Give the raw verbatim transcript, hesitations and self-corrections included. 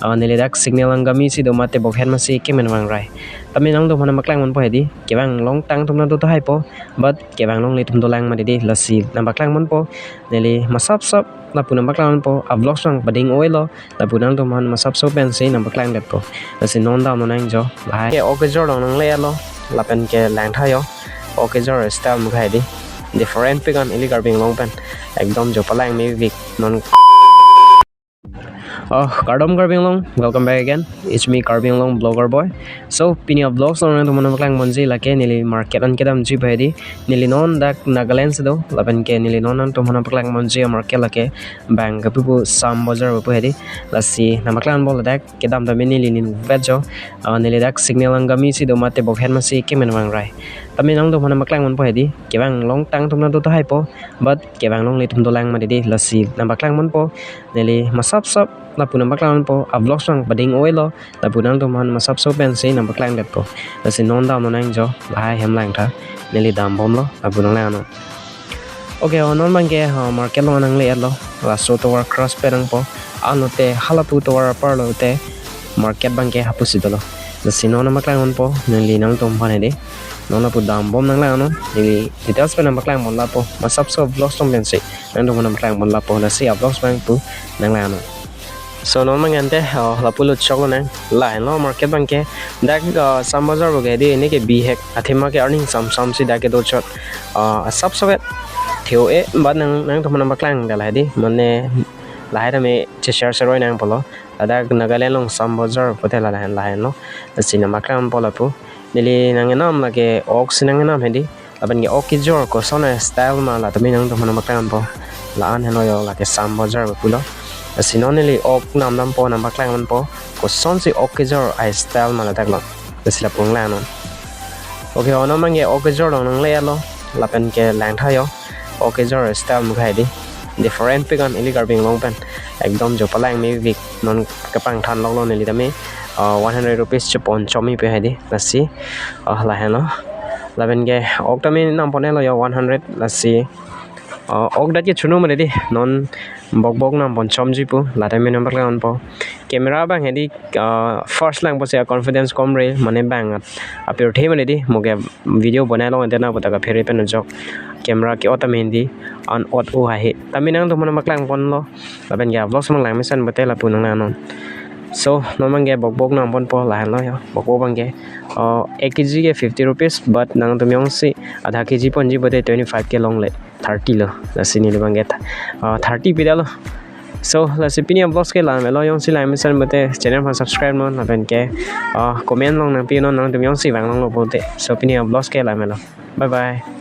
Ah, neli dak signal angamisi do mate bokhen masi kemen vangrai. Tame nangtumphan nangpaklang ponpo hedi. Kevang longtang atum nangtutu haipo. But kevang longle atum dolang mati di. Lasi nangpaklang ponpo. Neli masap sap lapu nangpaklang ponpo. A vlogs nang pading oilo. Lapu nangtumphan masap sap pensi nangpaklang detpo. Lasi non dam non nangjo. Lahai. Ke ok kejor along nangle-etlo. Lapen ke langtha yo. Ok kejor style mukhai di. Different pik an ili Karbi Anglong pen. Ekdom jo palang mevik non. Oh, kardom Karbi Anglong, welcome back again. It's me, Karbi Anglong vlogger boy. So, pini a vlogs along nangtumphan nangpaklang ponji lake neli market an kedamji pu hedi. Neli non dak Nagaland si do, lapen ke neli non nangtumphan nangpaklang ponji a market lake bang kepu pu Sam Bazar pu hedi. Lasi nangpaklang ponpo ladak kedam tame neli ning vet jo. Ah, neli dak signal angamisi do mate bokhen masi kemen vangrai. Tame nangtumphan nangpaklang ponpo hedi. Kevang longtang atum nangtutu haipo. But kevang longle atum dolang mati di. Lasi nangpaklang ponpo. Neli masap sap lapu nangpaklang ponpo. A vlogs nang pading oilo. Lapu nangtumphan masap sap pensi nangpaklang detpo. Lasi non dam non nangjo. Lahai hem langtha. Neli dambomlo. Lapu nanglang non. Okay, o non abangke, o, market along nangle-etlo. Laso tovar cross pen nangpo. Anlote halapu tovar apar lote market abangke hapusi dolo. Lasi non nangpaklang ponpo. Neli nangtumphan hedi. Non lapu dambom nanglang non. Neli details pen nangpaklang pon lapo. Masap sap vlogs along pensi nangtumphan nangpaklang pon lapo. Lasi a vlogs abang pu nanglang non. So non abang ante, o, lapu lut choklo nang. Lahenlo market abangke. Dak, o, Sam Bazar pu ke hedi, neke bihek. Athema ke arni sam sam si dak kedo chot. O, asap sap et. Theo e, but nang, nangtumphan nangpaklang dala hedi. Mane lahai tame cheshare seroi nangpo lo. Ladak Nagaland along Sam Bazar pute lahen lahenlo. Lasi nangpaklang ponpo lapu. Neli nangenam lake ok si nangenam hedi. Lapen ke ok kejor koson a style ma la tame nangtumphan nangpaklang ponpo. La-an henlo yo lake Sam Bazar pulo. Lasi non neli ok namdampo nangpaklang ponpo. Kosonsi ok kejor a style ma ladak lo. Lasi lapu nanglang non. Okay, o non abangke ok kejor along nangle-etlo. Lapen ke langtha yo. Ok kejor style mukhai di. Different pik an ili Karbi Anglong pen. Ekdom jo palang mevik non kepangthan loklo neli tame. O, one hundred rupees chepon chomi pu hedi. Lasi. O, lahenlo. Lapen ke ok tame nam pon-etlo yo one hundred. Lasi. O, ok dak ke chunu mati di. Non bok bok nam pon chomji pu. La tame nangpaklang ponpo. Camera abang hedi, o, first lang pusi a confidence komre. Mane bang at apirthe mati di. Mo ke video bonai long ante na puta kaphere pen ajok camera ke-ot tame hedi an ot u haihe. Tame nangtumphan nangpaklang ponlo. Lapen ke a vlogs abang lang mesen pute lapu nanglang non. So, non abangke bok bok nam ponpo lahenlo yo. Bok bok abangke, o, ek kg ke fifty rupees, but nangtum jongsi adha kg ponji pute twenty-five ke longle. Thirty lo. Lasi neli abangke tha-, o, thirty pidetlo. So, lasi pini a vlogs ke la-an melo, jongsi lang mesen pute channel aphan subscribe non, lapen ke, o, comment along nangpi non nangtum jongsi vang longlo pute. So, pini a vlogs ke la-an melo. Bye bye.